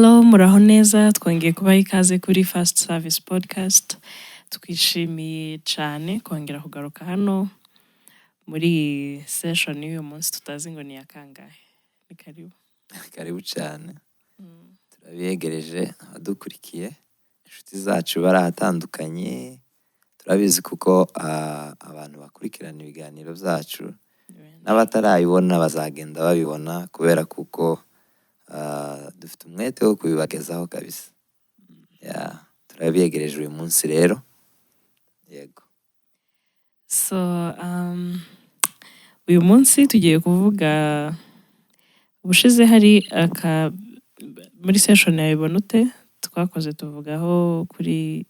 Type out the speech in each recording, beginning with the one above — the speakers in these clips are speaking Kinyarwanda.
Hello, muraho neza. Twongeye kubaha ikaze kuri Fast Service Podcast. Twishimiye cyane kongera kugaruka hano muri iyi session y'uyu munsi tutazi ngo ni iya kangahe. Ni karibu. Karibu cyane. Turabiyegereje abadukurikiye, inshuti zacu bari ahatandukanye. Turabizi kuko abantu bakurikirana ibiganiro byacu n'abatarabibona bazagenda babibona, kubera kuko dufite umwete wo kubibagezaho kabisa. Yeah, turabiyegereje uyu munsi rero. Yego. So, uyu munsi tugiye kuvuga, ubushize hari aka muri session ya Bibona Ute twakoze, tuvugaho kuri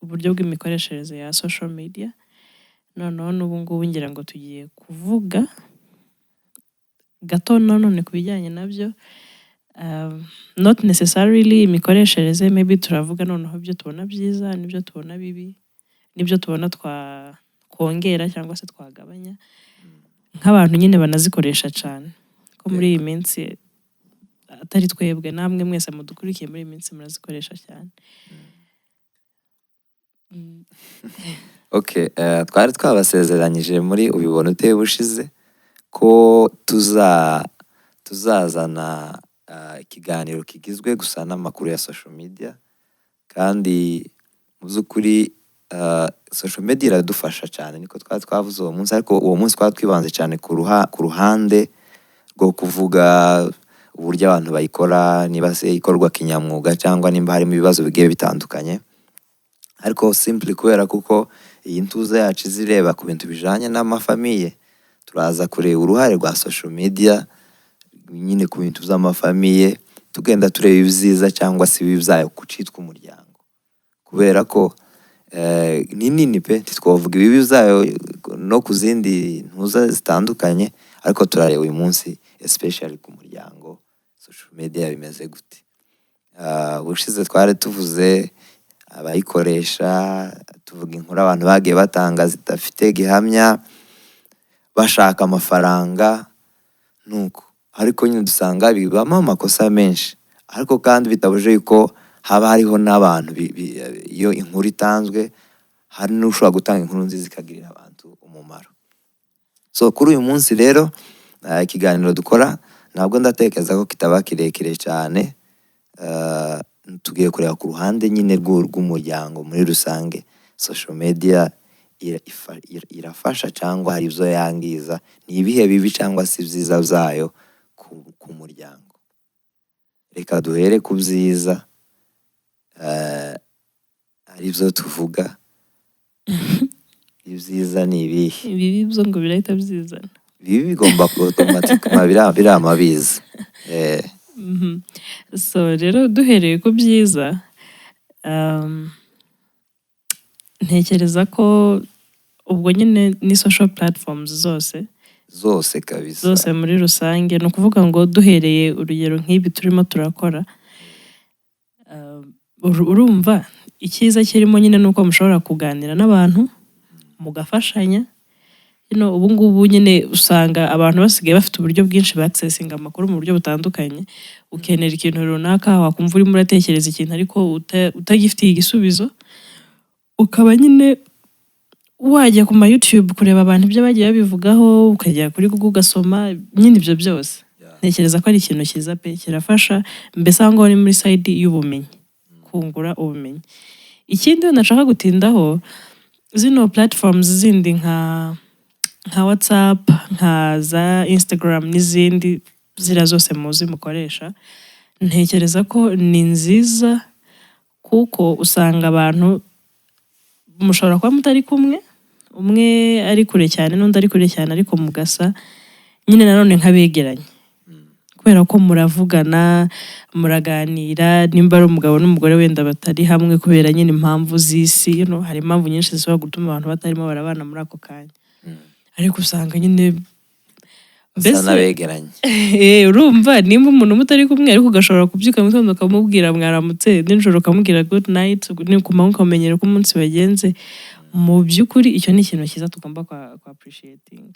uburyo bw'imikoreshereze ya social media. Noneho n'ubu ngubu ngira ngo tugiye kuvuga gato nanone ku bijyanye nabyo, not necessarily imikoreshereze. Maybe turavuga noneho ibyo tubona byiza n'ibyo tubona bibi n'ibyo tubona twakongera cyangwa se twagabanya, nk'abantu nyine banazikoresha cyane, ko muri iyi minsi atari twebwe, namwe mwese mudukurikiye, muri iyi minsi murazikoresha cyane. Okay, twari twabasezeranyije muri Ubibona Ute bushize ko tuzazana ikiganiro kigizwe gusa n'amakuru ya social media. Kandi mu by'ukuri social media iradufasha cyane, niko twari twavuze uwo munsi. Ariko uwo munsi twari twibanze cyane ku ruhande rwo kuvuga uburyo abantu bayikora, niba se ikorwa kinyamwuga cyangwa nimba harimo ibibazo bigiye bitandukanye. Ariko simply kubera kuko iyi ntuza yacu izireba ku bintu bijanye n'amafamiye, turaza kureba uruhare rwa social media nyine ku bintu by'amafamiye, tugenda tureba ibyiza cyangwa se ibibi byayo ku citwa umuryango, kubera ko ni nini pe. Ntitwavuga ibibi byayo no ku zindi ntuza zitandukanye, ariko turareba uyu munsi especially ku muryango, social media bimeze gute. Ubushize twari tuvuze abayikoresha, tuvuga inkuru abantu bagiye batanga zidafite gihamya, bashaka amafaranga nuko. Ariko nyine dusanga bibamo amakosa menshi, ariko kandi bitabuje yuko haba hariho n'abantu iyo inkuru itanzwe hari n'ushobora gutanga inkuru nziza ikagirira abantu umumaro. So kuri uyu munsi rero, ikiganiro dukora ntabwo ndatekereza ko kitaba kirekire cyane. Tugiye kureba ku ruhande nyine rw'umuryango muri rusange, social media irafasha cyangwa hari ibyo yangiza, ni ibihe bibi cyangwa se ibyiza byayo ku muryango. Reka duhere ku byiza, ari byo tuvuga. Ibyiza ni ibihe? Ibibi byo ngo birahita byizana. Ibibi bigomba automatiquement birama biza. So rero duhereye ku byiza, ntekereza ko ubwo nyine ni social platforms zose. Zose kabisa. Zose muri rusange. Ni ukuvuga ngo duhereye urugero nk'ibi turimo turakora, urumva icyiza kirimo nyine ni uko mushobora kuganira n'abantu, mugafashanya. Ubu ngubu nyine usanga abantu basigaye bafite uburyo bwinshi baccessinga amakuru mu buryo butandukanye. Ukenera ikintu runaka, wakumva urimo uratekereza ikintu ariko utagifitiye igisubizo, ukaba nyine wajya ku ma YouTube kureba abantu ibyo bagiye babivugaho, ukajya kuri Google ugasoma nyine ibyo byose. Ntekereza ko ari ikintu cyiza pe, kirafasha. Mbese aho ngaho ni muri side y'ubumenyi, kungura ubumenyi. Ikindi nashaka gutindaho, zino platforms zindi nka WhatsApp, nka za Instagram n'izindi ziriya zose muzi mukoresha, ntekereza ko ni nziza, kuko usanga abantu mushobora kuba mutari kumwe, umwe ari kure cyane n'undi ari kure cyane, ariko mugasa nyine nanone nk'abegeranye, kubera ko muravugana, muraganira. Nimba ari umugabo n'umugore wenda batari hamwe kubera nyine impamvu z'isi, hari impamvu nyinshi zishobora gutuma abantu batarimo barabana muri ako kanya, ariko usanga nyine basa mbese n'abegeranye. Urumva nimba umuntu mutari kumwe, ariko ugashobora kubyuka mu gitondo ukamubwira mwaramutse, nijoro ukamubwira good night, ni ku manywa ukamenyera uko umunsi wagenze. Mu by'ukuri icyo ni ikintu cyiza tugomba kwa appreciating.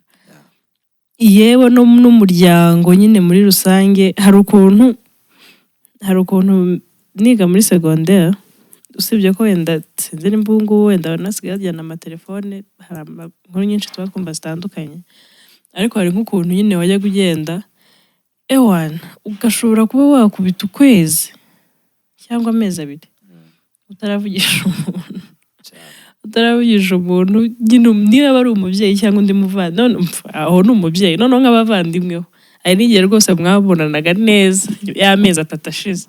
Yewe no n'umuryango nyine muri rusange, hari ukuntu Hari ukuntu niga muri segonderi, usibye ko wenda sinzi nimba ubu ngubu wenda banasigaye bajyana amatelefone, hari inkuru nyinshi tuba twumva zitandukanye, ariko hari nk'ukuntu nyine wajyaga ugenda, ewana, ugashobora kuba wakubita ukwezi cyangwa amezi 2 utaravugisha umuntu, utaravugisha umuntu nyine, niba ari umubyeyi cyangwa undi muvandimwe. None aho ni umubyeyi, noneho nk'abavandimwe ho hari n'igihe rwose mwabonanaga neza y'amezi 3 ashize,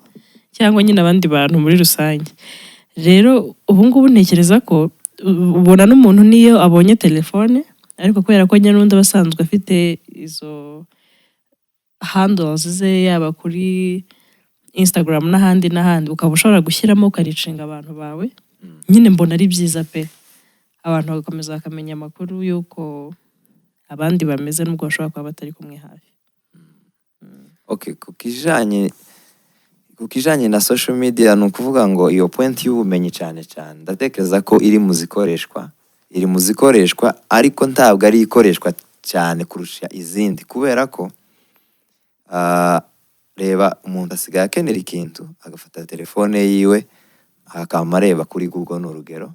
cyangwa nyine abandi bantu muri rusange. Rero ubu ngubu ntekereza ko ubona n'umuntu niyo abonye telefone, ariko kubera ko nyine n'undi aba asanzwe afite izo handles ze, yaba kuri Instagram n'ahandi n'ahandi, ukaba ushobora gushyiramo ukareachinga abantu bawe nyine, mbona ari byiza pe. Abantu bagakomeza bakamenya amakuru y'uko abandi bameze, nubwo bashobora kuba batari kumwe hafi. Okay, ku kijanye na social media, ni ukuvuga ngo iyo point y'ubumenyi cyane cyane ndatekereza ko iri mu zikoreshwa, ariko ntabwo ari ikoreshwa cyane kurusha izindi, kubera ko reba, umuntu asigaye akenera ikintu agafata telefone yiwe akama areba kuri Google, ni urugero,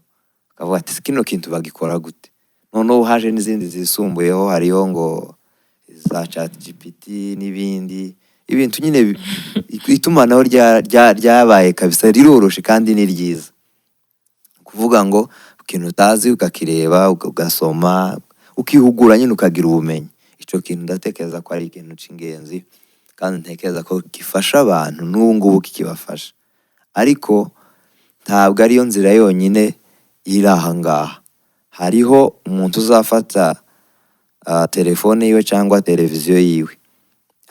akavuga ati: "Kino kintu bagikora gute?" Noneho haje n'izindi zisumbuyeho, hariho ngo za ChatGPT n'ibindi ibintu nyine. Itumanaho ryabaye kabisa riroroshe kandi ni ryiza, kuvuga ngo ikintu utazi ukakireba, ugasoma, ukihugura nyine, ukagira ubumenyi. Icyo kintu ndatekereza ko ari ikintu cy'ingenzi kandi ntekereza ko gifasha abantu n'ubu ngubu kikibafasha, ariko ntabwo ariyo nzira yonyine iri aha ngaha. Hariho umuntu uzafata telefone yiwe cyangwa televiziyo yiwe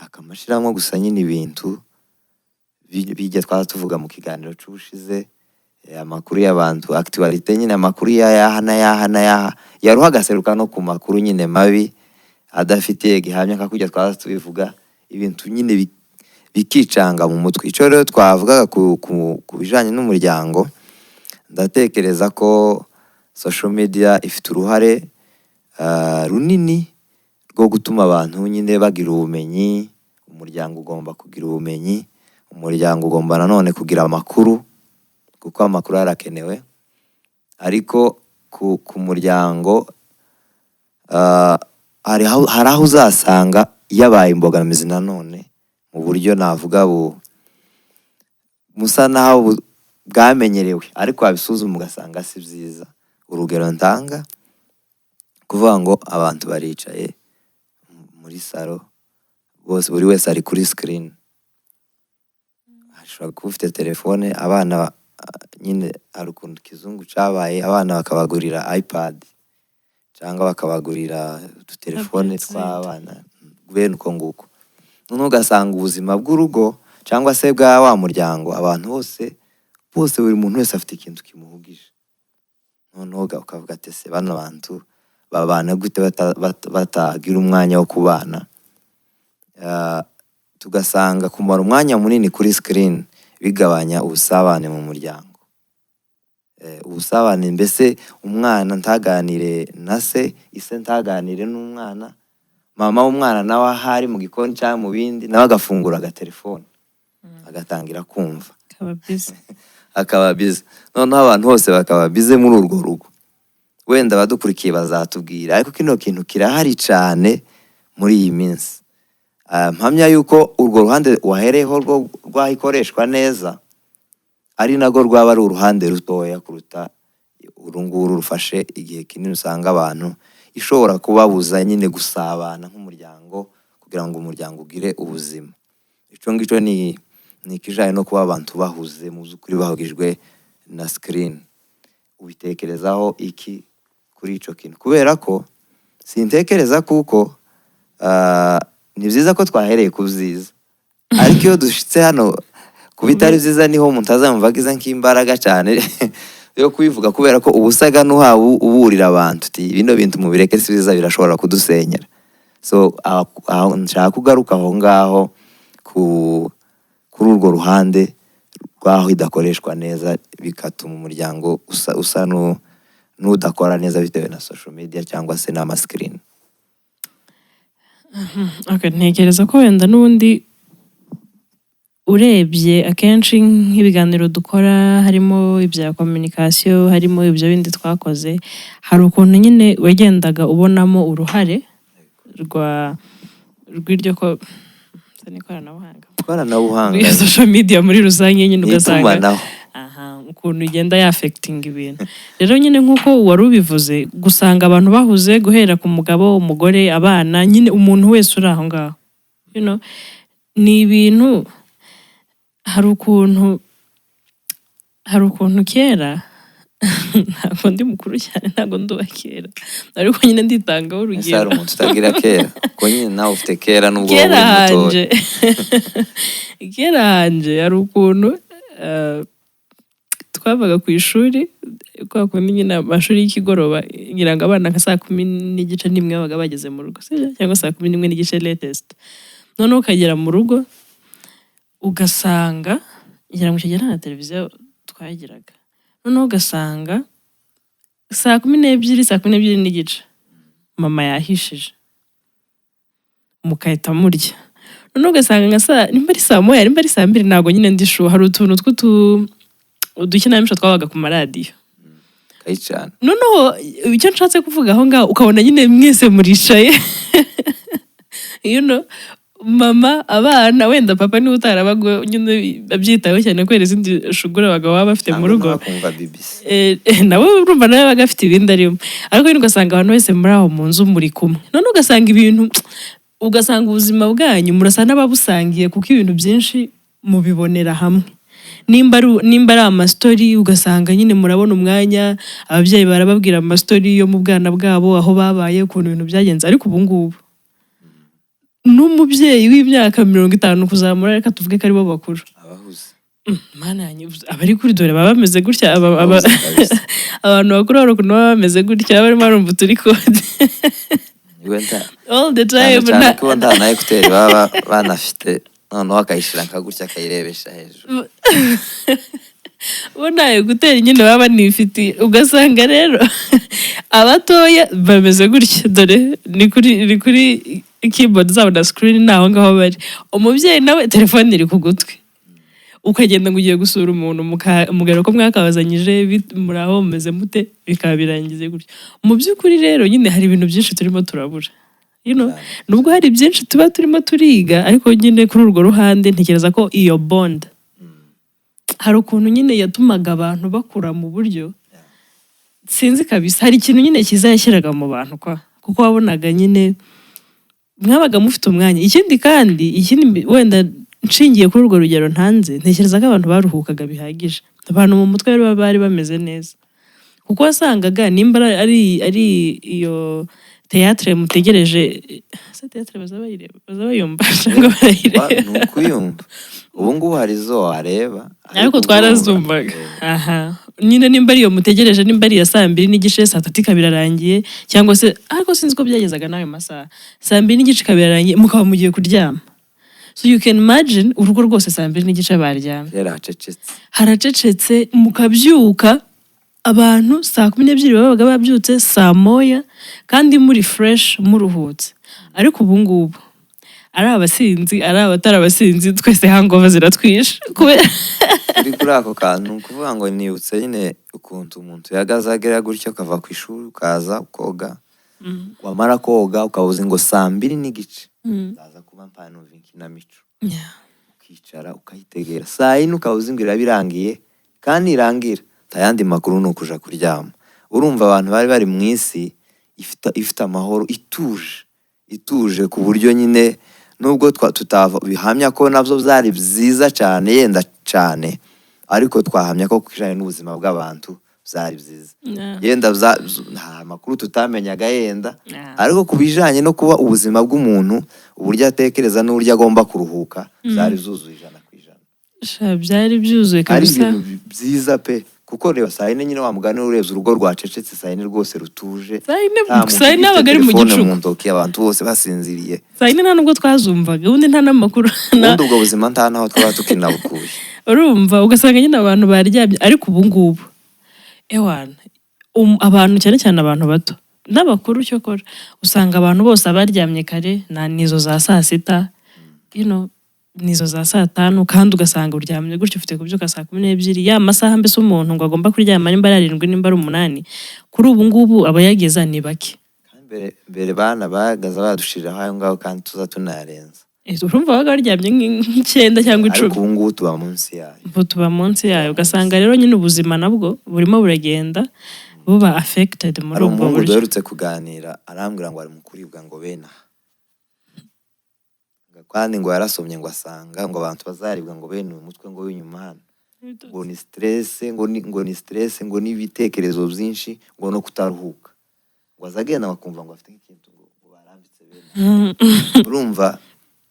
akamashyiramo gusa nyine ibintu bijya twaba tuvuga mu kiganiro cy'ubushize, amakuru y'abantu, actualité nyine, amakuru y'ayaha n'ayaha n'ayaha, yaruha agaseruka no ku makuru nyine mabi adafitiye gihamya, nka kujya twaza tubivuga, ibintu nyine bikicanga mu mutwe. Icyo rero twavugaga ku bijanye n'umuryango, ndatekereza ko social media ifite uruhare runini rwo gutuma abantu nyine bagira ubumenyi. Umuryango ugomba kugira ubumenyi, umuryango ugomba nanone kugira amakuru, kuko amakuru arakenewe. Ariko ku muryango hari aho uzasanga yabaye imbogamizi nanone mu buryo navuga busa naho bwamenyerewe, ariko wabisuzuma ugasanga si byiza. Urugero ntanga, kuvuga ngo abantu baricaye muri salo bose, buri wese ari kuri screen, ashobora kuba ufite telefone, abana nyine hari ukuntu ikizungu cabaye, abana bakabagurira iPad cyangwa bakabagurira udutelefone Tablets. tw'abana, bene uko nguko. Noneho ugasanga ubuzima bw'urugo cyangwa se bwa wa muryango, abantu bose bose, buri muntu wese afite ikintu kimuhugije. Noneho ukavuga ati: "Ese bano bantu babana gute batagira umwanya wo kubana?" Tugasanga kumara umwanya munini kuri screen bigabanya ubusabane mu muryango. Ubusabane mbese, umwana ntaganire na se, ise ntaganire n'umwana, mama w'umwana nawe ahari mu gikoni cyangwa mu bindi, nawe agafungura agatelefone agatangira kumva. Akaba busy. Akaba busy. Noneho abantu bose bakaba busy muri urwo rugo. Wenda abadukurikiye bazatubwira, ariko kino kintu kirahari cyane muri iyi minsi. Mpamya yuko urwo ruhande wahereyeho rwo rw'aho ikoreshwa neza ari narwo rwaba ari uruhande rutoya kuruta uru nguru rufashe igihe kinini, usanga abantu ishobora kubabuza nyine gusabana nk'umuryango, kugira ngo umuryango ugire ubuzima. Icyo ngicyo ni ikijyanye no kuba abantu bahuze, mu by'ukuri bahugijwe na screen. Ubitekerezaho iki kuri icyo kintu? Kubera ko sintekereza kuko ni byiza ko twahereye ku byiza, ariko iyo dushitse hano ku bitari byiza niho umuntu azamva agize nk'imbaraga cyane yo kubivuga, kubera ko uba usaga n'uhawe uburira abantu uti: "Bino bintu mubireke, si byiza, birashobora kudusenyera." So aho nshaka kugaruka aho ngaho kuri urwo ruhande rw'aho idakoreshwa neza, bigatuma umuryango usa n'udakora neza bitewe na social media cyangwa se n'ama screen. Okay, ntekereza ko wenda n'ubundi Urebye akenshi nk'ibiganiro dukora, harimo ibya communication, harimo ibyo bindi twakoze, hari ukuntu nyine wagendaga ubonamo uruhare rw'iryo ko n'ikoranabuhanga, ikoranabuhanga, rw'iyo social media muri rusange nyine, ugasanga n'itumanaho. Aha, ukuntu igenda yaffectinga ibintu. Rero nyine nk'uko wari ubivuze, gusanga abantu bahuze, guhera ku mugabo, umugore, abana, nyine umuntu wese uri aho ngaho, ni ibintu hari ukuntu kera, ntabwo ndi mukuru cyane, ntabwo ndi uwa kera, ariko nyine nditangaho Ese hari urugero. umuntu utagira kera? Kuko nyine nawe ufite kera nubwo wowe Kera uri mutoya. hanje, kera hanje hari ukuntu twavaga ku ishuri, kwa kundi nyine amashuri y'ikigoroba, ngira ngo abana nka saa 10:30 n'imwe babaga bageze mu rugo, sibyo? Cyangwa saa 11:30 latest. Noneho ukagera mu rugo ugasanga, ngira ngo icyo gihe nta na televiziyo twagiraga, noneho ugasanga saa 12, saa 12:30 mama yahishije, mugahita murya. Noneho ugasanga nka saa, nimba ari saa 1, nimba ari saa 2, ntabwo nyine ndi sure, hari utuntu tw'utu udukinamico twabaga ku maradiyo. Kayicana. Noneho icyo nshatse kuvuga aho ngaho, ukabona nyine mwese muricaye, mama, abana, wenda papa niwe utarabaga nyine abyitayeho cyane kubera izindi shuguri abagabo baba bafite mu rugo. Kumva BBC. Nawe urumva nawe yabaga afite ibindi arimo, ariko nyine ugasanga abantu bose muri aho mu nzu muri kumwe. Noneho ugasanga ibintu, ugasanga ubuzima bwanyu murasa n'ababusangiye, kuko ibintu byinshi mubibonera hamwe. Nimba ari amastory, ugasanga nyine murabona umwanya, ababyeyi barababwira amastory yo mu bwana bwabo, aho babaye, ukuntu ibintu byagenze. Ariko ubu ngubu n'umubyeyi w'imyaka 50 kuzamura, reka tuvuge ko aribo bakuru, Abahuze. Mana yanjye, abari kuri dore baba bameze gutya, Abahuze kabisa. Abantu bakuru hari ukuntu baba bameze gutya, barimo barumva uturecord Iwe nta all the cyane time. Cyane ko nta na écouteurs baba banafite, noneho akayishyira nka gutya, akayirebesha hejuru. Bo nta écouteurs nyine baba banifitiye. Ugasanga rero abatoya bameze gutya, dore ni kuri keyboard zabo na screen, ni aho ngaho bari. Umubyeyi nawe telefone iri ku gutwi. Ukagenda ngo ugiye gusura umuntu, mugara ko mwakabazanyije, muri aho mumeze mute, bikaba birangize gutyo. Mu by'ukuri rero nyine hari ibintu byinshi turimo turabura, nubwo hari byinshi tuba turimo turiga, ariko nyine kuri urwo ruhande ntekereza ko iyo bond hari ukuntu nyine yatumaga abantu bakura mu buryo, sinzi kabisa, hari ikintu nyine cyiza yashyiraga mu bantu kwa kuko wabonaga nyine mwabaga mufite umwanya. Ikindi kandi, ikindi wenda nshingiye kuri urwo rugero ntanze, ntekereza ko abantu baruhukaga bihagije, abantu mu mutwe bari bameze neza, kuko wasangaga nimba ari iyo théâtre mutegereje, se théâtre baza bayireba, baza bayumva cyangwa barayireba? Ni ukuyumva. Ubu ngubu hari izo wareba, ariko ubwo twarazumvaga. Aha nyine nimba ari iyo mutegereje, nimba ari iya saa 2:30, saa 3 ikaba irarangiye, cyangwa se, ariko sinzi ko byagezaga n'ayo masaha, saa 2:30 ikaba irarangiye, mukaba mugiye kuryama. So you can imagine urugo rwose saa 2:30 baryamye. Kera hacecetse. Haracecetse, mukabyuka abantu saa 12 babaga babyutse, saa 1, kandi muri fresh, muruhutse. Ariko ubu ngubu ari abasinzi, ari abatari abasinzi, twese hangover ziratwishe kubera Uri kuri ako kantu, ni ukuvuga ngo nibutse nyine ukuntu umuntu yagaze agera gutya, ukava ku ishuri, ukaza ukoga, wamara koga ukaba uzi ngo saa 2:30 ndaza kuba mpanumva inkinamico, ukicara ukayitegera, saa 4 ukaba uzi ngo iraba irangiye, kandi irangira nta yandi makuru, ni ukuja kuryama. Urumva abantu bari bari mu isi ifite amahoro, ituje, ituje, ku buryo nyine nubwo tutava bihamya ko nabyo byari byiza cyane, yenda cyane, ariko twahamya ko ku kijyanye n'ubuzima bw'abantu byari byiza. Yenda nta makuru tutamenyaga yenda, ariko ku bijyanye no kuba ubuzima bw'umuntu, uburyo atekereza n'uburyo agomba kuruhuka, byari byuzuye 100%. Sha, byari byuzuye Ari kabisa. ibintu byiza pe, kuko reba saa 4 nyine, wa mugani, urebye urugo rwacecetse saa 4 rwose rutuje, Saa 4, nta muntu saa 4 ugifite habaga ari mu telefone gicuku. mu ntoki, abantu bose basinziriye. Saa 4 nta nubwo twazumvaga, ubundi nta n'amakuru Ubundi ubwo buzima nta naho twaba tukinabukuye. Urumva ugasanga nyine abantu baryamye. Ariko ubu ngubu ewana, abantu, cyane cyane abantu bato n'abakuru, cyokora usanga abantu bose abaryamye kare na nizo za saa 6. Nizo za saa 5, kandi ugasanga uryamye gutyo, ufite kubyuka saa 12. Ya masaha mbese umuntu ngo agomba kuryama, nimba ari 7, nimba ari 8, kuri ubu ngubu abayageza ni bake. Kandi mbere bana bahagaze badushiriraho ayo ngaho, kandi tuza tunayarenza. Urumva babaga baryamye nk'icyenda cyangwa 10. Ariko ubu ngubu tuba munsi yayo. Ubu tuba munsi yayo, ugasanga rero nyine ubuzima nabwo burimo buragenda buba affected muri Hari ubwo umuhungu buryo. duherutse kuganira, arambwira ngo ari mu kuribwa ngo bene aha, kandi ngo yarasomye ngo asanga ngo abantu bazaribwa ngo bene uyu mutwe ngo w'inyuma hano ngo ni stress, ngo ni stress, ngo n'ibitekerezo byinshi, ngo no kutaruhuka, ngo azagenda bakumva ngo afite nk'ikintu ngo barambitse bene aha. Urumva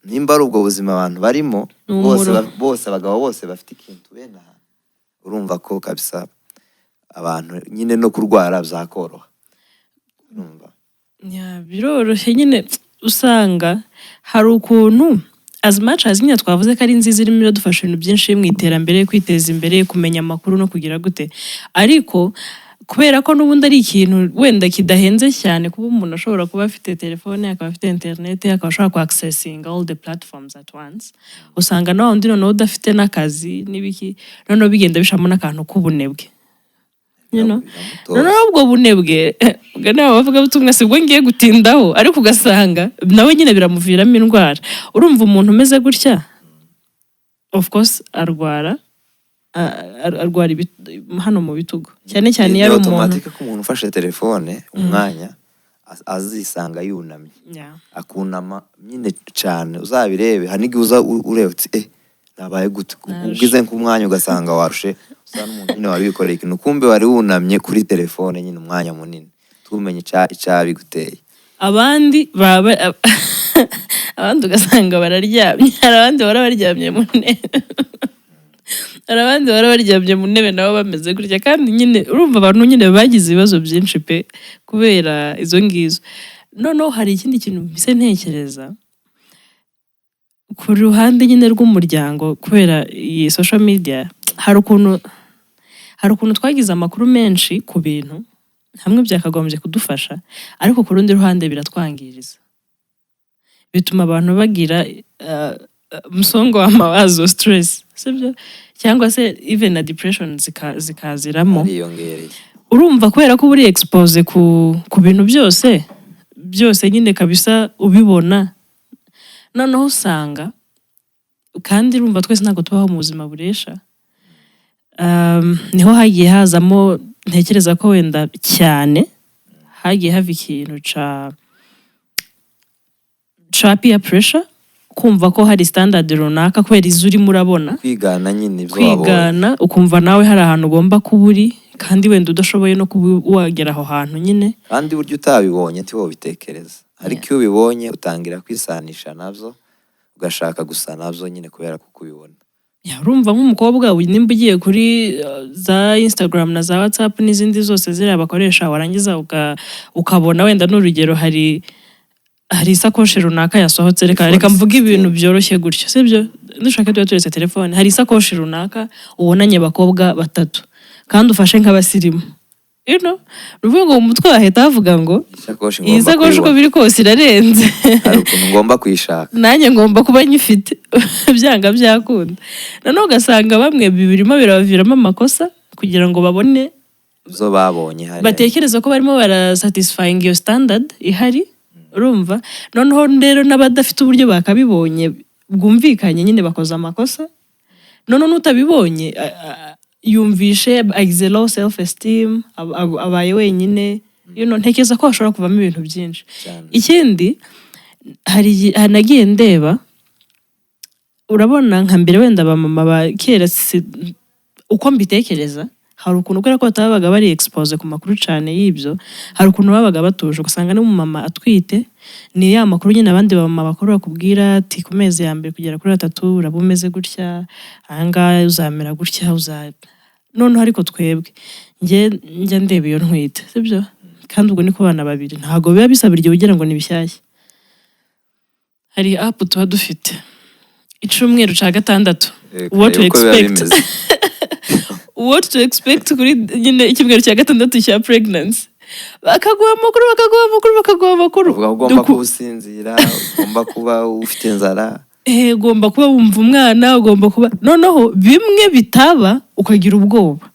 nimba ari ubwo buzima abantu barimo Ni bose, umuro. Bose, abagabo bose bafite ikintu bene aha, urumva ko kabisa abantu nyine no kurwara byakoroha, urumva. Yeah, biroroshye nyine. Usanga hari ukuntu, as much as nyine twavuze ko ari nziza, irimo iradufasha ibintu byinshi mu iterambere, kwiteza imbere, kumenya amakuru no kugira gute, ariko kubera ko n'ubundi ari ikintu wenda kidahenze cyane kuba umuntu ashobora kuba afite telefone, akaba afite internet, akaba ashobora ku accessinga all the platforms at once, usanga na wa wundi noneho udafite n'akazi n'ibiki, noneho bigenda bishamo n'akantu k'ubunebwe. Biramutoza. Noneho ubwo bunebwe ubwo ni abavugabutumwa, sibwo ngiye gutindaho, ariko ugasanga nawe nyine biramuviramo indwara. Urumva umuntu umeze gutya, of course arwara arwara hano mu bitugu cyane cyane iyo Ni ari umuntu automatique ko umuntu ufashe telefone umwanya azisanga yunamye, akunama nyine cyane. Uzabirebe, hari n'igihe uza ureba uti: "Eh, nabaye gute?" Narushe. Ugize nk'umwanya ugasanga warushe, usa n'umuntu nyine wari wikoreye ikintu, kumbe wari wunamye kuri telefone nyine umwanya munini, tumenye icyabiguteye. Abandi baba, abandi ugasanga bararyamye. Hari abandi bahora baryamye mu ntebe, hari abandi bahora baryamye mu ntebe nabo bameze gutya. Kandi nyine urumva abantu nyine bagize ibibazo byinshi pe kubera izo ngizo. Noneho hari ikindi kintu mpise ntekereza ku ruhande nyine rw'umuryango. Kubera iyi social media, hari ukuntu twagize amakuru menshi ku bintu hamwe byakagombye kudufasha, ariko ku rundi ruhande biratwangiriza, bituma abantu bagira msongo wa mawazo, stress, sibyo? Cyangwa se even na depression zikaziramo. Ariyongereye. Urumva kubera ko uba uri expose ku bintu byose byose nyine kabisa ubibona, noneho usanga kandi urumva twese ntabwo tubaho mu buzima buresha. Niho hagiye hazamo, ntekereza ko wenda cyane hagiye hava ikintu ca peer pressure, kumva ko hari standard runaka kubera izo urimo urabona. Kwigana nyine ibyo wabonye. Kwigana, ukumva nawe hari ahantu ugomba kuba uri, kandi wenda udashoboye no kuba wagera aho hantu nyine. Kandi burya utabibonye ntiwobitekereza, ariko iyo ubibonye utangira kwisanisha nabyo, ugashaka gusa nabyo nyine kubera kuko ubibona. Yeah, urumva nk'umukobwa nimba ugiye kuri za Instagram na za WhatsApp n'izindi zose ziriya bakoresha, warangiza ukabona wenda n'urugero hari isakoshi runaka yasohotse, reka iPhone reka mvuge ibintu 16. byoroshye gutyo, sibyo? Dushaka tuba turetse telefone, hari isakoshi runaka ubonanye abakobwa batatu kandi ufashe nk'abasirimu, ni ukuvuga ngo mu mutwe wahita havuga ngo isakoshi iyi ngomba sakoshi uko kuyibona. biri kose irarenze. Hari ukuntu ngomba kuyishaka. Nanjye ngomba kuba nyifite byanga byakunda. Noneho ugasanga bamwe birimo birabaviramo amakosa kugira ngo babone zo babonye hariya. Batekereza ko barimo barasatisfying iyo standard ihari. Urumva noneho rero n'abadafite uburyo bakabibonye bwumvikanye nyine bakoze amakosa. Noneho n'utabibonye yumvishe agize low self esteem, abaye wenyine. Ntekereza ko hashobora kuvamo ibintu byinshi. Cyane. Ikindi, hari nagiye ndeba, urabona nka mbere wenda abamama ba kera, uko mbitekereza, hari ukuntu kubera ko batabaga bari expose ku makuru cyane y'ibyo, hari ukuntu babaga batuje, ugasanga n'umumama atwite ni ya makuru nyine abandi bamama bakuru bakubwira ati: "Ku mezi ya mbere kugera kuri atatu uraba umeze gutya, ahangaha uzamera gutya, uza." Noneho ariko twebwe, njye njya ndeba iyo ntwite, sibyo? Kandi ubwo ni ku bana babiri, ntabwo biba bisaba igihe ugira ngo ni bishyashya. Hari app tuba dufite, icyumweru cya gatandatu, what to Uko biba expect. bimeze. What to expect kuri nyine icyumweru cya gatandatu cya pregnancy, bakaguha amakuru, bakaguha amakuru, bakaguha amakuru. Uvuga ko ugomba kuba usinzira, ugomba kuba ufite inzara. Ugomba kuba wumva umwana, ugomba kuba noneho bimwe bitaba ukagira ubwoba.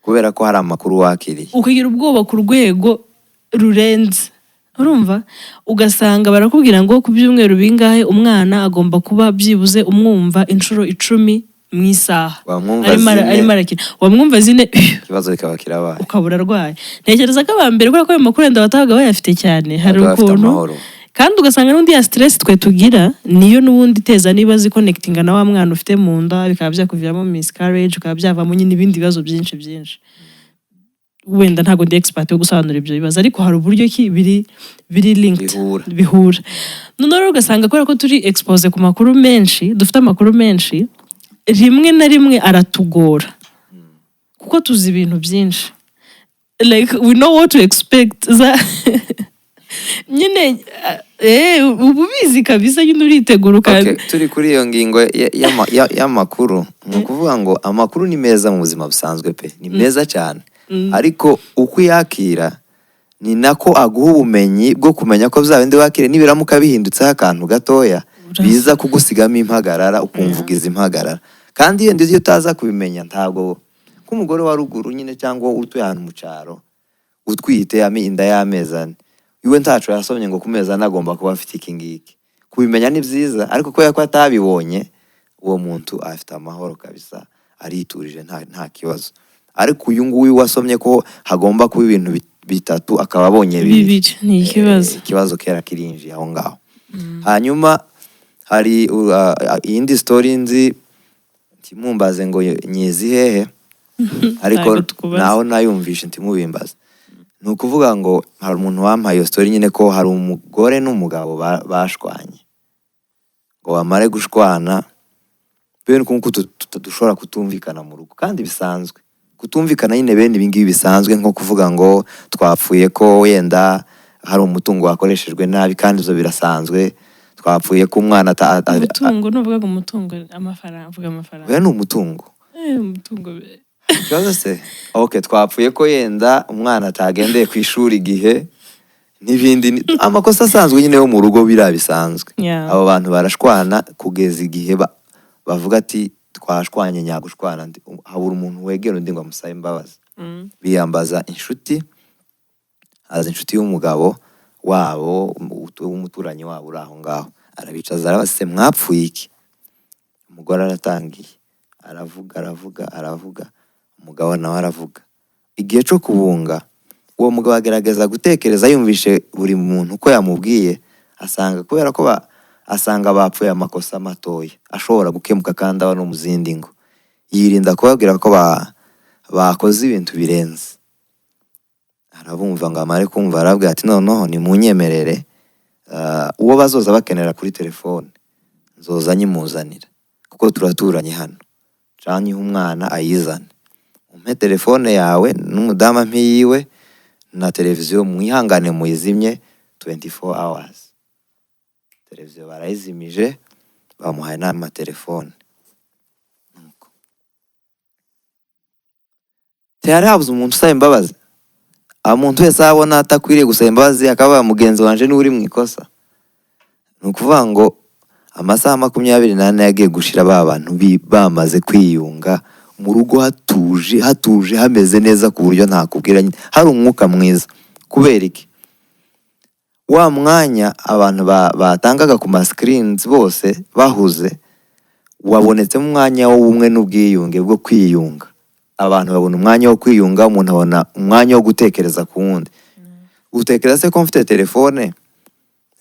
Kubera ko hari amakuru wakiriye. Ukagira ubwoba ku rwego rurenze, urumva? Ugasanga barakubwira ngo ku byumweru bingahe umwana agomba kuba byibuze umwumva inshuro 10 mu isaha. Wamwumva Arimo zine, arimo arakina, wamwumva zine, ikibazo kikaba kirabaye. Ukaba urarwaye. Ntekereza ko aba mbere, kubera ko ayo makuru wenda batabaga bayafite cyane, hari Babaga bafite ukuntu amahoro. Kandi ugasanga n'undi ya stress twe tugira niyo n'ubundi iteza niba ziconnectinga na wa mwana ufite mu nda, bikaba byakuviramo miscarriage, bikaba byavamo nyine ibindi bibazo byinshi byinshi. Wenda ntabwo ndi expert yo gusobanura ibyo bibazo, ariko hari uburyo ki biri linked. Bihura. Bihura. Noneho rero ugasanga kubera ko turi expose ku makuru menshi, dufite amakuru menshi, rimwe na rimwe aratugora kuko tuzi ibintu byinshi, like we know what to expect. Nyine uba ubizi kabisa nyine, uritegura Okay, turi kuri iyo ngingo y'amakuru, ni ukuvuga ngo amakuru ni meza mu buzima busanzwe pe, ni meza cyane, ariko uko uyakira ni nako aguha ubumenyi bwo kumenya ko bya bindi wakiriye nibiramuka bihindutseho akantu gatoya, biza kugusigamo impagarara, ukumva ugize impagarara. Kandi iyo iyo utaza kubimenya, ntabwo nk'umugore wa ruguru nyine cyangwa utuye ahantu mu cyaro utwite inda y'amezi 4, iwe ntaco yasomye ngo ku mezi 4 agomba kuba afite iki ngiki. Kubimenya ni byiza, ariko kubera ko atabibonye, uwo muntu afite amahoro kabisa, ariturije, nta kibazo. Ariko uyu nguyu wasomye ko hagomba kuba ibintu bitatu, akaba abonye bibiri, bibiri, ni ikibazo. Ikibazo kera kirinjiye aho ngaho. Hanyuma hari iyindi story nzi, ntimumbaze ngo nyizi hehe, ariko Ntabwo tukubaza. naho nayumvishe, ntimubimbaze. Ni ukuvuga ngo hari umuntu wampaye iyo story nyine, ko hari umugore n'umugabo bashwanye, ngo bamare gushwana, bene uku nguku dushobora kutumvikana mu rugo kandi bisanzwe, kutumvikana nyine bene ibi ngibi bisanzwe, nko kuvuga ngo twapfuye ko wenda hari umutungo wakoreshejwe nabi, kandi ibyo birasanzwe, twapfuye ko umwana Umutungo, nuvuga ngo umutungo, amafaranga, vuga amafaranga. Oya, ni umutungo. Umutungo. Ikibazo se, okay, twapfuye ko yenda umwana atagendeye ku ishuri igihe n'ibindi, amakosa asanzwe nyine yo mu rugo, biriya bisanzwe. Abo bantu barashwana kugeza igihe bavuga ati twashwanye nyagushwana, habura umuntu wegera undi ngo amusabe imbabazi. Biyambaza inshuti, haza inshuti y'umugabo wabo, w'umuturanyi wabo uri aho ngaho, arabicaza, arabase mwapfuye iki? Umugore aratangiye aravuga, aravuga, aravuga, umugabo nawe aravuga. Igihe cyo kubunga, uwo mugabo agerageza gutekereza, yumvishe buri muntu uko yamubwiye, asanga kubera ko asanga bapfuye amakosa matoya ashobora gukemuka kandi aba no mu zindi ngo, yirinda kubabwira ko bakoze ibintu birenze. Arabumva, ngo amare kumva arabwira ati noneho nimunyemerere, uwo bazoza bakenera kuri telefone nzoza nyimuzanira kuko turaturanye hano, canke umwana ayizane, umpe telefone yawe n'umudamu ampe iyiwe na televiziyo mwihangane muyizimye 24 hours. Televiziyo barayizimije, bamuhaye n'amatelefone. Nuko ntihari habuze umuntu usaba imbabazi. Umuntu wese abona atakwiriye gusaba imbabazi, akaba mugenzi wanje niwe uri mu ikosa. Ni ukuvuga ngo amasaha 24 yagiye gushira, ba bantu bamaze kwiyunga, mu rugo hatuje, hatuje, hameze neza ku buryo ntakubwira nyine, hari umwuka mwiza. Kubera iki? Wa mwanya abantu batangaga ku ma screens bose bahuze, wabonetsemo umwanya w'ubumwe n'ubwiyunge bwo kwiyunga. Abantu babona umwanya wo kwiyunga, umuntu abona umwanya wo gutekereza ku wundi. Utekereza se ko mfite telefone,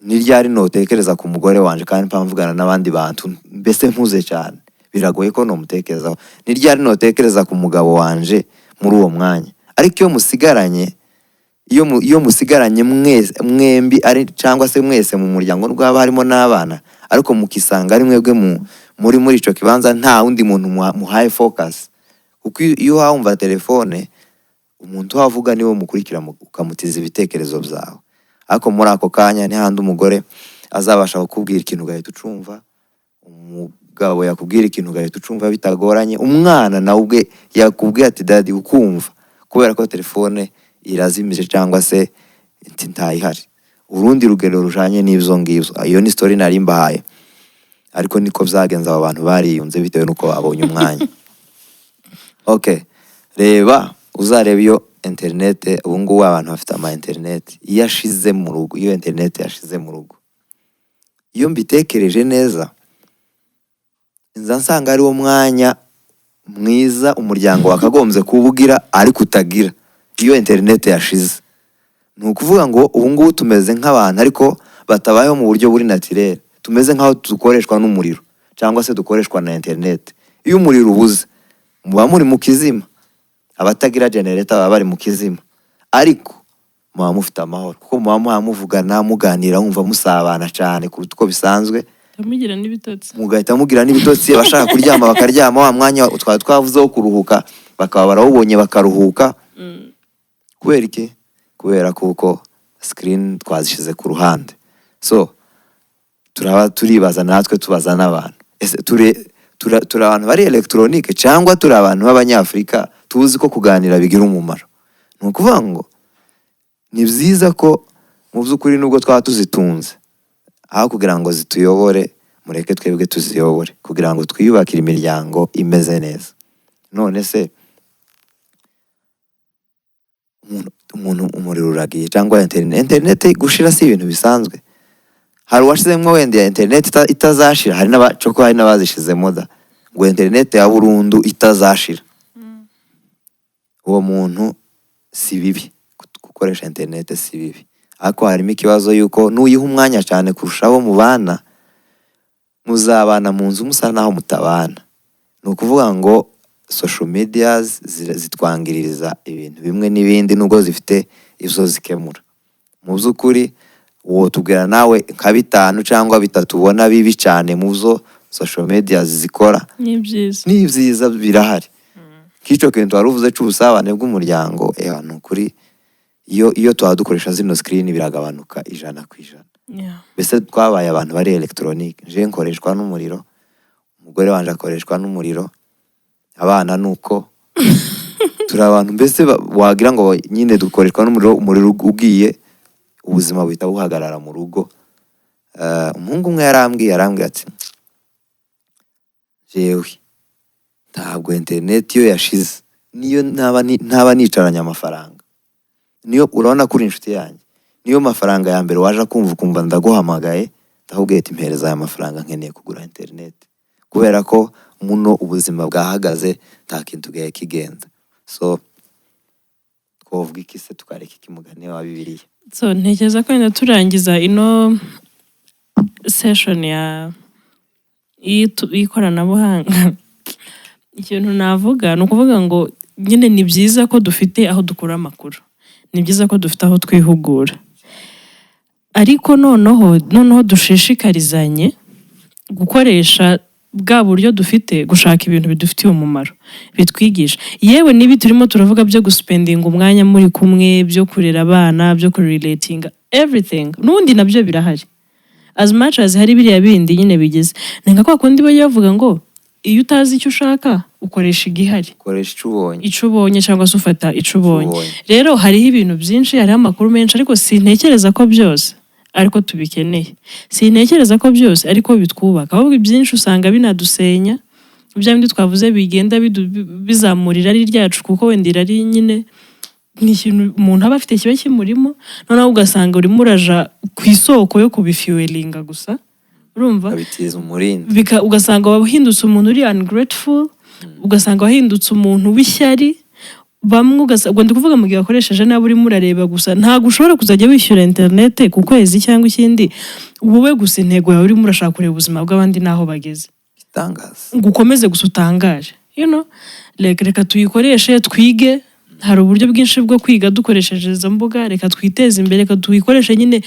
ni ryari notekereza ku mugore wanje kandi mpa mvugana n'abandi bantu, mbese mpuze cyane, biragoye ko nomutekerezaho. Ni ryari notekereza ku mugabo wanje muri uwo mwanya? Ariko iyo musigaranye, iyo musigaranye mwese mwembi ari cyangwa se mwese mu muryango, nubwo haba harimo n'abana, ariko mukisanga ari mwebwe muri ico kibanza, nta wundi muntu muhaye focus, kuko iyo wumva telefone, umuntu uhavuga niwe mukurikira, ukamutiza ibitekerezo byawe. Ariko muri ako kanya ni handi umugore azabasha kukubwira ikintu ugahita ucumva, umugabo yakubwira ikintu ugahita ucumva bitagoranye, umwana nawe ubwe yakubwira ati daddy, ukumva, kubera ko telefone irazimije cyangwa se ntayihari. Urundi rugero rujanye n'ibyo ngibyo, iyo ni story nari mbahaye. Ariko niko byagenze, aba bantu bariyunze bitewe n'uko babonye umwanya. Okay, reba, uzareba iyo interinete, ubu ngubu abantu bafite ama interineti, iyo ashize mu rugo, iyo interinete yashize mu rugo, iyo mbitekereje neza nza nsanga ari wo mwanya mwiza umuryango wakagombye kuba ugira ariko utagira. Iyo interinete yashize, ni ukuvuga ngo ubu ngubu tumeze nk'abantu ariko batabayeho mu buryo buri naturel, tumeze nk'aho dukoreshwa n'umuriro cyangwa se dukoreshwa na interinete. Iyo umuriro ubuze, muba muri mu kizima, abatagira genereta baba bari mu kizima, ariko muba mufite amahoro kuko muba muba muvugana, muganira, wumva musabana cyane kuruta uko bisanzwe. Mugira n'ibitotsi. Mugahita mugira n'ibitotsi, abashaka kuryama bakaryama, wa mwanya twari twavuze wo kuruhuka bakaba barawubonye, bakaruhuka. Kubera iki? Kubera kuko screen twazishyize ku ruhande. So turaba turibaza natwe, tubaza n'abantu: ese turi abantu bari elegitoronike cyangwa turi abantu b'Abanyafurika tuzi ko kuganira bigira umumaro? Ni ukuvuga ngo ni byiza ko mu by'ukuri nubwo twaba tuzitunze, aho kugira ngo zituyobore, mureke twebwe tuziyobore kugira ngo twiyubakire imiryango imeze neza. None se umuntu umuriro uragiye cyangwa interineti gushira si ibintu bisanzwe. Hari uwashizemo wenda ya interineti itazashira, hari n'abacoko, hari n'abazishizemo da ngo interineti ya burundu itazashira. Uwo muntu si bibi gukoresha interineti, si bibi, ariko harimo ikibazo yuko nuyiha umwanya cyane kurusha abo mubana, muzabana mu nzu musa naho mutabana. Ni ukuvuga ngo social media zitwangiririza ibintu bimwe n'ibindi, nubwo zifite ibyo zikemura. Mu by'ukuri wotubwira nawe nka bitanu cyangwa bitatu ubona bibi cyane mu byo social media zikora? Ni byiza. Ni byiza birahari, nk'icyo kintu wari uvuze cy'ubusabane bw'umuryango. Ewa, ni ukuri, iyo tuba dukoresha zino screen biragabanuka 100%. Mbese twabaye abantu bari elegitoronike. Nje nkoreshwa n'umuriro, umugore wanje akoreshwa n'umuriro, abana nuko turi abantu mbese wagira ngo nyine dukoreshwa n'umuriro. Umuriro ugiye, ubuzima buhita buhagarara mu rugo. Umuhungu umwe yarambwiye, arambwira ati: "Jewe ntabwo interineti iyo yashize, niyo ntaba nicaranye amafaranga, niyo urabona ko uri inshuti yanjye, niyo mafaranga ya mbere waje kumva ukumva ndaguhamagaye, ndakubwiye ati mpereza aya mafaranga, nkeneye kugura interineti, kubera ko muno ubuzima bwahagaze, nta kintu gihe kigenda." So twavuga iki se, tukareka iki, mugani wa Bibiliya? So ntekereza ko wenda turangiza ino session ya y'ikoranabuhanga, ikintu navuga ni ukuvuga ngo nyine ni byiza ko dufite aho dukura amakuru, ni byiza ko dufite aho twihugura, ariko noneho dushishikarizanye gukoresha bwa buryo dufite, gushaka ibintu bidufitiye umumaro, bitwigisha. Yewe n'ibi turimo turavuga byo guspendinga umwanya muri kumwe, byo kurera abana, byo kurelatinga, everything, n'ubundi nabyo birahari. As much as hari biriya bindi nyine bigeze, ni nka kwa kundi bajya bavuga ngo iyo utazi icyo ushaka ukoresha igihari. Koresha icyo ubonye. Icyo ubonye, cyangwa se ufata icyo ubonye. Ubonye. Rero hariho ibintu byinshi, hariho amakuru menshi, ariko sintekereza ko byose ariko tubikeneye, sintekereza ko byose ariko bitwubaka, ahubwo ibyinshi usanga binadusenya, bya bindi twavuze bigenda bizamura irari ryacu, kuko wenda irari nyine ni ikintu umuntu aba afite kiba kimurimo, noneho ugasanga urimo uraja ku isoko yo kubifuelinga gusa, urumva? Ukabitiza umurindi. Ugasanga wahindutse umuntu uri ungrateful, ugasanga wahindutse umuntu w'ishyari bamwe, ugasanga, ubwo ndi kuvuga mu gihe wakoresheje nabi, urimo urareba gusa. Ntabwo ushobora kuzajya wishyura interinete ku kwezi cyangwa ikindi, wowe gusa intego yawe urimo urashaka kureba ubuzima bw'abandi n'aho bageze. Igitangaza. Ngo ukomeze gusa utangaje. Reka tuyikoreshe twige, hari uburyo bwinshi bwo kwiga dukoresheje izo mbuga. Reka twiteze imbere, reka tuyikoreshe nyine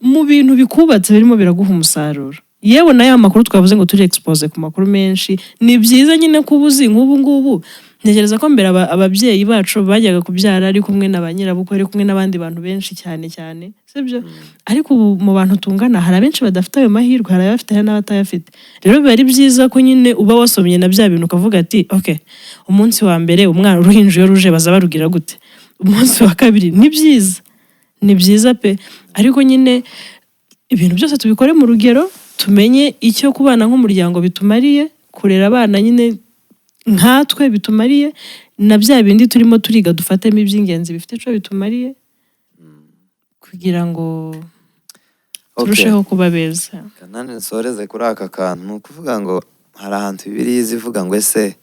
mu bintu bikubatse, birimo biraguha umusaruro. Yewe na ya makuru twavuze ngo turi expose ku makuru menshi, ni byiza nyine kuba uzi. Nk'ubu ngubu ntekereza ko mbere ababyeyi bacu bajyaga kubyara ari kumwe na ba nyirabukwe, ari kumwe n'abandi bantu benshi cyane cyane, sibyo? Ariko ubu mu bantu tungana hari abenshi badafite ayo mahirwe, hari abayafite, hari n'abatayafite. Rero biba ari byiza ko nyine uba wasomye na bya bintu, ukavuga ati: "Ok, umunsi wa mbere umwana uruhinja iyo ruje baza barugira gute? Umunsi wa kabiri?" Ni byiza, ni byiza pe, ariko nyine ibintu byose tubikore mu rugero. Tumenye icyo kubana nk'umuryango bitumariye, kurera abana nyine nkatwe bitumariye, na bya bindi turimo turiga dufatemo iby'ingenzi bifite icyo bitumariye, kugira ngo turusheho kuba beza. Kanani, nsoreze kuri aka kantu. Ni ukuvuga ngo hari ahantu Bibiliya iza ivuga ngo: "Ese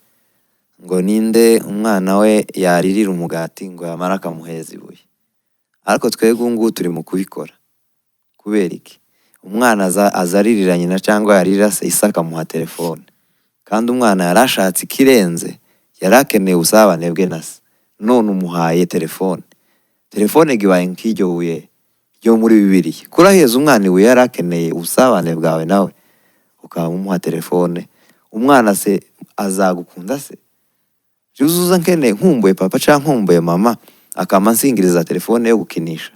ngo ninde umwana we yaririra umugati ngo yamara akamuheza ibuye?" Ariko twebwe ubu ngubu turi mu kubikora. Kubera iki? Umwana aza aririra nyina cyangwa yarira se, ise akamuha telefone, kandi umwana yari ashatse ikirenze, yari akeneye ubusabane bwe na se. None umuhaye telefone. Telefone ibaye nk'iryo buye ryo muri Bibiliya. Kuraheza umwana ibuye, yari akeneye ubusabane bwawe nawe, ukaba umuha telefone. Umwana se azagukunda se? Uzuza nkeneye, nkumbuye papa cyangwa nkumbuye mama, akama ansingiriza telefone yo gukinisha.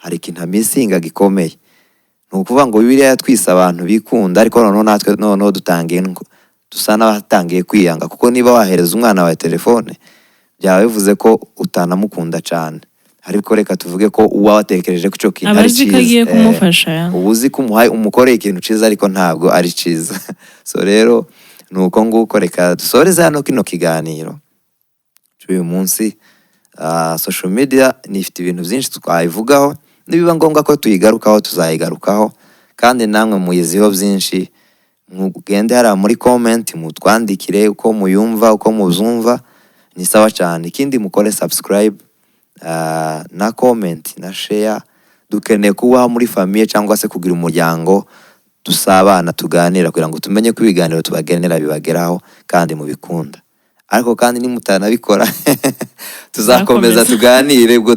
Hari ikintu amissinga gikomeye. Ni ukuvuga ngo Bibiliya yatwise abantu bikunda, ariko noneho natwe noneho dutangiye dusa n'abatangiye kwiyanga, kuko niba wahereza umwana wawe telefone, byaba bivuze ko utanamukunda cyane. Ariko reka tuvuge ko uba watekereje ko icyo kintu aba ari azi ko cyiza. agiye kumufasha. Uba uzi ko umuhaye, umukoreye ikintu cyiza, ariko ntabwo ari cyiza. So rero ni uko nguko. Reka dusoreze hano kino kiganiro cy'uyu munsi. Social media nifite ibintu byinshi twayivugaho. Nibiba ngombwa ko tuyigarukaho, tuzayigarukaho, kandi namwe muyiziho byinshi. Mugende hariya muri comment mutwandikire uko muyumva, uko muzumva. Ni sawa cyane. Ikindi, mukore subscribe na comment na share. Dukeneye kubaho muri famille cyangwa se kugira umuryango dusabana, tuganira, kugira ngo tumenye ko ibiganiro tubagenera bibageraho kandi mubikunda. Ariko kandi nimutanabikora, tuzakomeza Tuzakomeza. tuganire. Ubwo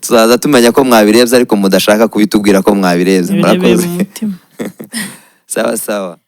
tuzaza tumenya ko mwabirebye ariko mudashaka kubitubwira ko mwabirebye. Birebeye Murakoze. mu mutima. Sawa sawa.